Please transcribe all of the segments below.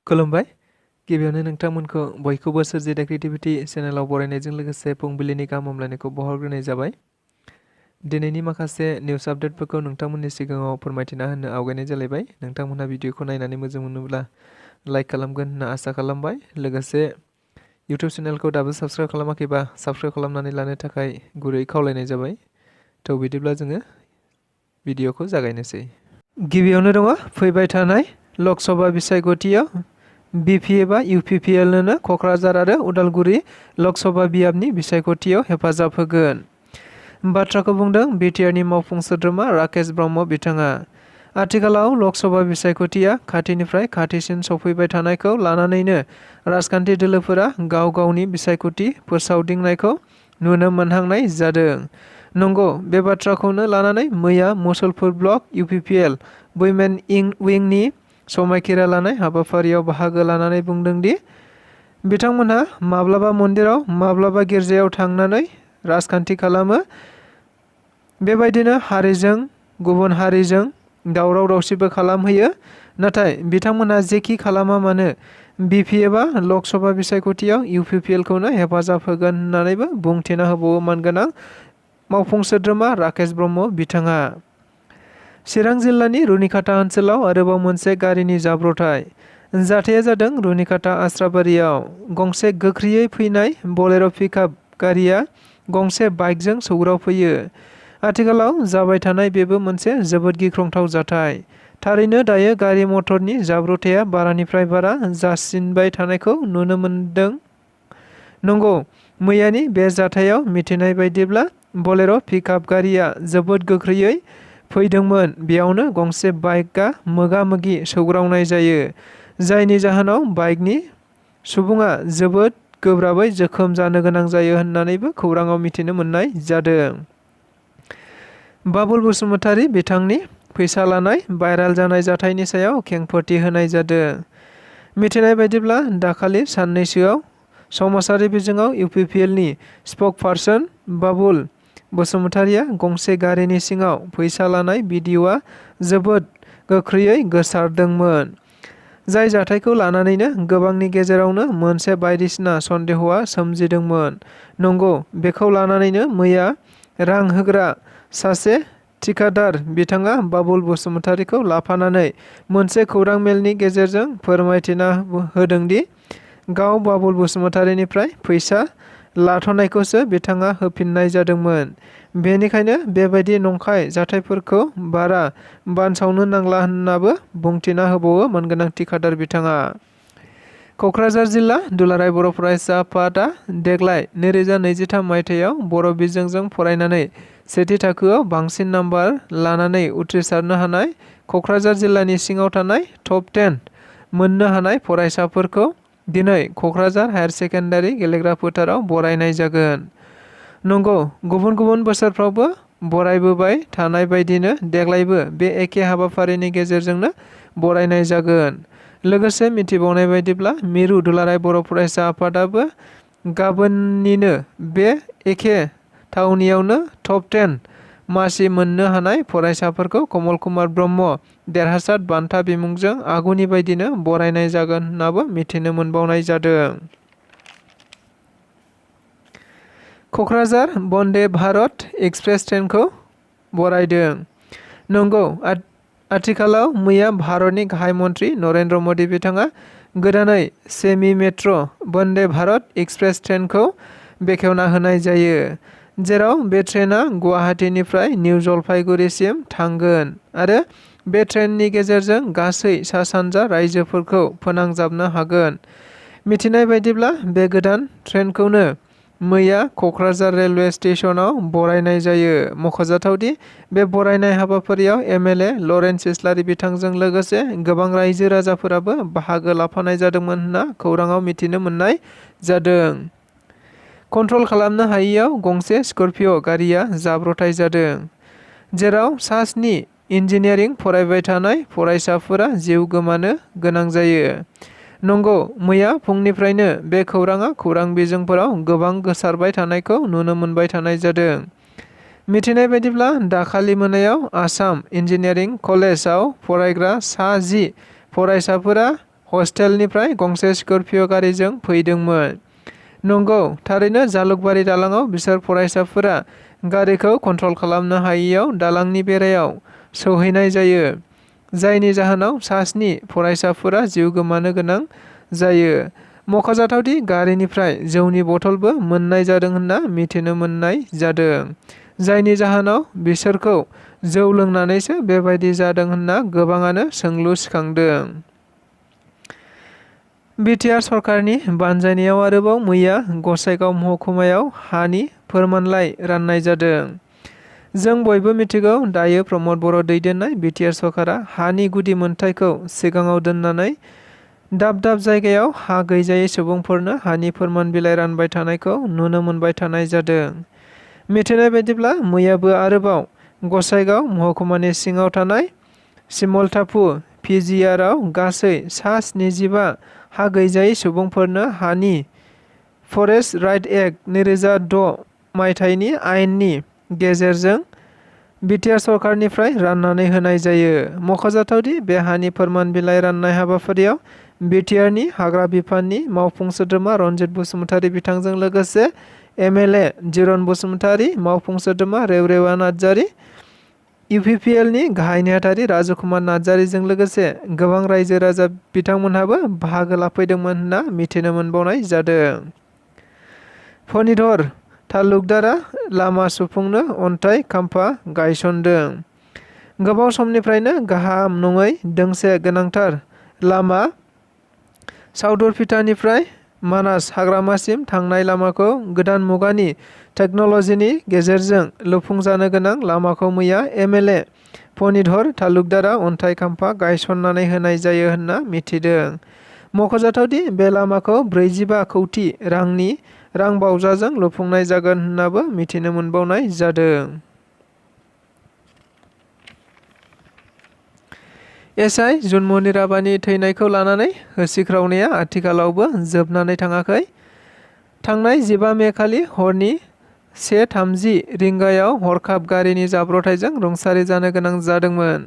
खुलुमबाय गिबियावनो नोंथांमोनखौ बयखौबो सोरजिदा क्रिएटिभिटी चेनेलाव बरायनायजों लोगोसे फुंबिलिनि गाहाम हामलायनायखौ बावहरग्रोनाय जाबाय। दिनैनि माखासे निउस आपडेटफोरखौ नोंथांमोननि सिगाङाव फोरमायथिना होनो आवगायनाय जालायबाय। नोंथांमोनहा भिडिअखौ नायनानै मोजां मोनोब्ला लाइक खालामगोन होनना आसा खालामबाय। लोगोसे इउटिउब चेनेलखौ दाबो साबस्क्राइब खालामाखैबा साबस्क्राइब खालामनानै लानो थाखाय गुरै खावलायनाय जाबाय। थ' बिदिब्ला जोङो भिडिअखौ जागायनोसै। गिबियावनो दङ फैबाय थानाय लकसभा बिसायख'थियाव BPFआ UPPLनो क'क्राझार आरो उदालगुरि लकसभा बियाबनि बिसायख'थियाव हेफाजाब होगोन। बाथ्राखौ बुंदों बिटिआरनि मावफुं सोद्रोमा राकेश ब्रह्म बिथाङा। आथिखालाव लकसभा बिसायख'थिया खाथिनिफ्राय खाथिसिन सफैबाय थानायखौ लानानैनो राजखान्थि दोलोफोरा गाव गावनि बिसायख'थि फोसावदिंनायखौ नुनो मोनहांनाय जादों। नंगौ, बे बाथ्राखौनो लानानै मैया मुसलपुर ब्लक UPPL वुमेन विंनि समायखिरा लानाय हाबाफारियाव बाहागो लानानै बुंदों दि बिथांमोनहा माब्लाबा मन्दिराव माब्लाबा गिर्जायाव थांनानै राजखान्थि खालामो। बेबायदिनो हारिजों गुबुन हारिजों दावराव दावसिबो खालामहैयो। नाथाय बिथांमोनहा जेखि खालामा मानो BPFआ लकसभा बिसायख'थियाव UPPLखौनो हेफाजाब होगोन होननानैबो बुंथिना होबावो मानगोनां मावफुं सोद्रोमा राकेश ब्रह्म बिथाङा। चिरां जिल्लानि रुनिखाता ओनसोलाव आरोबाव मोनसे गारिनि जाब्रबथाय। जाथाया जादों रुनिखाता आस्राबारियाव। गंसे गोख्रैयै फैनाय बलेर' पिकआप गारिया गंसे बाइकजों सौग्रावफैयो। आथिखालाव जाबाय थानाय बेबो मोनसे जोबोद गिख्रंथाव जाथाय। थारैनो दायो गारि मटरनि जाब्रबथाया बारानिफ्राय बारा जासिनबाय थानायखौ नुनो मोनदों। नंगौ, मैयानि बे जाथायाव मिथिनाय बायदिब्ला बलेर' पिकआप गारिया जोबोद गोख्रैयै फैदोंमोन। बेयावनो गंसे बाइकआ मोगा-मोगि सौग्रावनाय जायो, जायनि जाहोनाव बाइकनि सुबुङा जोबोद गोब्राबै जोखोम जानो गोनां जायो होननानैबो खौराङाव मिथिनो मोननाय जादों। बाबुल बसुमतारी बिथांनि फैसा लानाय भाइरेल जानाय जाथायनि सायाव खेंफोरथि होनाय जादों। मिथिनाय बायदिब्ला दाखालि साननैसोआव समाजारि बिजोङाव UPPLनि स्पकपारसन बाबुल बसुमतारीया गंसे गारिनि सिङाव फैसा लानाय भिडिअ'आ जोबोद गोख्रैयै गोसारदोंमोन। जाय जाथायखौ लानानैनो गोबांनि गेजेरावनो मोनसे बायदिसिना सन्देहआ सोमजिदोंमोन। नंगौ, बेखौ लानानैनो मैया रां होग्रा सासे थिखादार बिथाङा बाबुल बसुमतारीखौ लाफानानै मोनसे खौरां मेलनि गेजेरजों फोरमायथिना होदोंदि गाव बाबुल बसुमतारीनिफ्राय फैसा लाथ'नायखौसो बिथाङा होफिननाय जादोंमोन। बेनिखायनो बेबायदि नंखाय जाथायफोरखौ बारा बानसावनो नांला होननाबो बुंथिना होबावो मानगोनां थिखादार बिथाङा। क'क्राझार जिल्ला दुलाराय बर' फरायसा आफादआ देग्लाय 2023 मायथाइयाव बर' बिजोंजों फरायनानै सेथि थाखोआव बांसिन नाम्बार लानानै उथ्रिसारनो हानाय क'क्राझार जिल्लानि सिङाव थानाय टप 10 मोननो हानाय फरायसाफोरखौ दिनै क'क्राझार हायार सेकेन्डारि गेलेग्रा फोथाराव बरायनाय जागोन। नंगौ, गुबुन गुबुन बोसोरफ्रावबो बरायबोबाय थानाय बायदिनो देग्लायबो बे एखे हाबाफारिनि गेजेरजोंनो बरायनाय जागोन। लोगोसे मिथिबावनाय बायदिब्ला मिरु दुलाराय बर' फरायसा आफादाबो गाबोननिनो बे एखे थावनियावनो टप 10 मासि मोननो हानाय फरायसाफोरखौ कमल कुमार ब्रह्म देरहासार बान्था बिमुंजों आगुनि बायदिनो बरायनाय जागोन होननाबो मिथिनो मोनबावनाय जादों। क'क्राझार बन्दे भारत एक्सप्रेस ट्रेनखौ बरायदों। नंगौ, आथिखालाव मैया भारतनि गाहाय मन्त्रि नरेन्द्र मदि बिथाङा गोदानै सेमि मेट्र' बन्दे भारत एक्सप्रेस ट्रेनखौ बेखेवना होनाय जायो, जेराव बे ट्रेनआ गुवाहाटीनिफ्राय निउ जलपाइगुरिसिम थांगोन आरो बे ट्रेननि गेजेरजों गासै सा-सानजा रायजोफोरखौ फोनांजाबनो हागोन। मिथिनाय बायदिब्ला बे गोदान ट्रेनखौनो मैया क'क्राझार रेलवे स्टेशनाव बरायनाय जायो। मख'जाथावदि बे बरायनाय हाबाफारियाव MLA लरेन्स इस्लारि बिथांजों लोगोसे गोबां रायजो राजाफोराबो बाहागो लाफानाय जादोंमोन होनना खौराङाव मिथिनो मोननाय जादों। कन्ट्रल खालामनो हायैयाव गंसे स्कर्पिय' गारिया जाब्रबथाय जादों, जेराव सा-7 इन्जिनियारिं फरायबाय थानाय फरायसाफोरा जिउ गोमानो गोनां जायो। नंगौ, मैया फुंनिफ्रायनो बे खौराङा खौरां बिजोंफोराव गोबां गोसारबाय थानायखौ नुनो मोनबाय थानाय जादों। मिथिनाय बायदिब्ला दाखालि मोनायाव आसाम इन्जिनियारिं कलेजाव फरायग्रा सा 10 फरायसाफोरा हस्टेलनिफ्राय गंसे स्कर्पिय' गारिजों फैदोंमोन। नंगौ, थारैनो जालुकबारि दालांआव बिसोर फरायसाफोरा गारिखौ कन्ट्रल खालामनो हायैयाव दालांनि बेरायाव सौहैनाय जायो, जायनि जाहोनाव सा 7 फरायसाफोरा जिउ गोमानो गोनां जायो। मख'जाथावदि गारिनिफ्राय जौनि बथलबो मोननाय जादों होनना मिथिनो मोननाय जादों, जायनि जाहोनाव बिसोरखौ जौ लोंनानैसो बेबायदि जादों होनना गोबाङानो सोंलु सिखांदों। बिटिआर सरकारनि बानजायनायाव आरोबाव मैया गसाइगाव महकुमायाव हानि फोरमानलाइ राननाय जादों। जों बयबो मिथिगौ, दायो प्रमद बर' दैदेननाय बिटिआर सरकारा हानि गुदि मोनथायखौ सिगाङाव दोननानै दाब दाब जायगायाव हा गैजायै सुबुंफोरनो हानि फोरमान बिलाइ रानबाय थानायखौ नुनो मोनबाय थानाय जादों। मिथिनाय बायदिब्ला मैयाबो आरोबाव गसाइगाव महकुमानि सिङाव थानाय सिमलटापु पिजिआरआव गासै सा 75 हा गैजायै सुबुंफोरनो हानि फरेस्ट राइट एक्ट 2006 मायथाइनि आयेननि गेजेरजों बिटिआर सरकारनिफ्राय राननानै होनाय जायो। मख'जाथावदि बे हानि फोरमान बिलाइ राननाय हाबाफारियाव बिटिआरनि हाग्रा बिफाननि मावफुं सोद्रोमा रनजित बसुमतारी बिथांजों लोगोसे एमएलए जिरन बसुमतारी, मावफुं सोद्रोमा रेवरेवा नार्जारी, इउपिपिएलनि गाहाय नेहाथारि राजकुमार नार्जारीजों लोगोसे गोबां रायजो राजा बिथांमोनहाबो बाहागो लाफैदोंमोन होनना मिथिनो मोनबावनाय जादों। फणिधर तालुकदारआ लामा सुफुंनो अन्थाइ खाम्फा गायसनदों। गोबाव समनिफ्रायनो गाहाम नङै दोंसे गोनांथार लामा साउदरफिटानिफ्राय मानास हाग्रामासिम थांनाय लामाखौ गोदान मुगानि टेक्न'लजिनि गेजेरजों लुफुंजानो गोनां लामाखौ मैया एमएलए फणिधर तालुकदारआ अन्थाइ खाम्फा गायसननानै होनाय जायो होनना मिथिदों। मख'जाथावदि बे लामाखौ 45 कौटि रांनि रांबावजाजों लुफुंनाय जागोन होननाबो मिथिनो मोनबावनाय जादों। एसआइ जुनमनि राभानि थैनायखौ लानानै होसिख्रावनाया आथिखालावबो जोबनानै थाङाखै। थांनाय 15 मे खालि हरनि 1:30 रिंगायाव हरखाब गारिनि जाब्रबथायजों रुंसारि जानो गोनां जादोंमोन,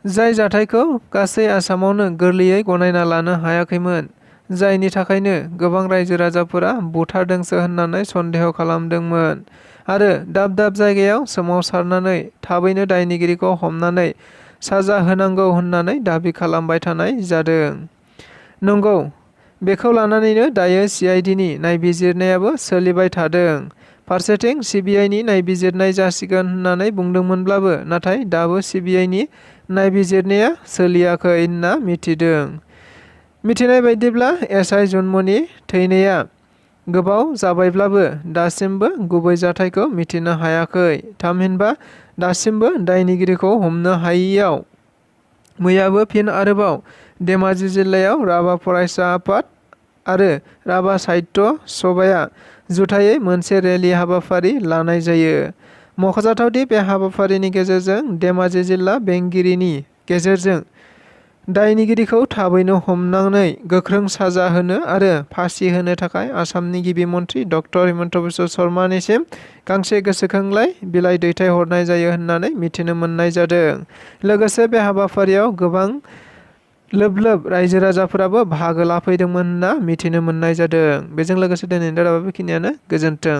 जाय जाथायखौ गासै आसामावनो गोरलैयै गनायना लानो हायाखैमोन, जायनि थाखायनो गोबां रायजो राजाफोरा बुथारदोंसो होननानै सन्देह खालामदोंमोन आरो दाब दाब जायगायाव सोमावसारनानै थाबैनो दायनिगिरिखौ हमनानै साजा होनांगौ होननानै दाबि खालामबाय थानाय जादों। नंगौ, बेखौ लानानैनो दायो सिआइडिनि नायबिजिरनायाबो सोलिबाय थादों। फारसेथिं सिबिआइनि नायबिजिरनाय जासिगोन होननानै बुंदोंमोनब्लाबो नाथाय दाबो सिबिआइनि नायबिजिरनाया सोलियाखै होनना मिथिदों। मिथिनाय बायदिब्ला एसआइ जुनमनि थैनाया गोबाव जाबायब्लाबो दासिमबो गुबै जाथायखौ मिथिनो हायाखै, थामहिनबा दासिमबो दायनिगिरिखौ हमनो हायैयाव मैयाबो फिन आरोबाव धेमाजि जिल्लायाव राभा फरायसा आफाद आरो राभा साहित्य सभाया जुथायै मोनसे रेलि हाबाफारि लानाय जायो। मख'जाथावदि बे हाबाफारिनि गेजेरजों धेमाजि जिल्ला बेंगिरिनि गेजेरजों दायनिगिरिखौ थाबैनो हमनानै गोख्रों साजा होनो आरो फासि होनो थाखाय आसामनि गिबि मन्थ्रि डक्टर हिमन्त बिश्व शर्मानिसिम गांसे गोसोखांलाइ बिलाइ दैथायहरनाय जायो होननानै मिथिनो मोननाय जादों। लोगोसे बे हाबाफारियाव गोबां लोब लोब रायजो राजाफोराबो बाहागो लाफैदोंमोन होनना मिथिनो मोननाय जादों। बेजों लोगोसे दिनैनि रादाबा बेखिनियानो। गोजोन्थों।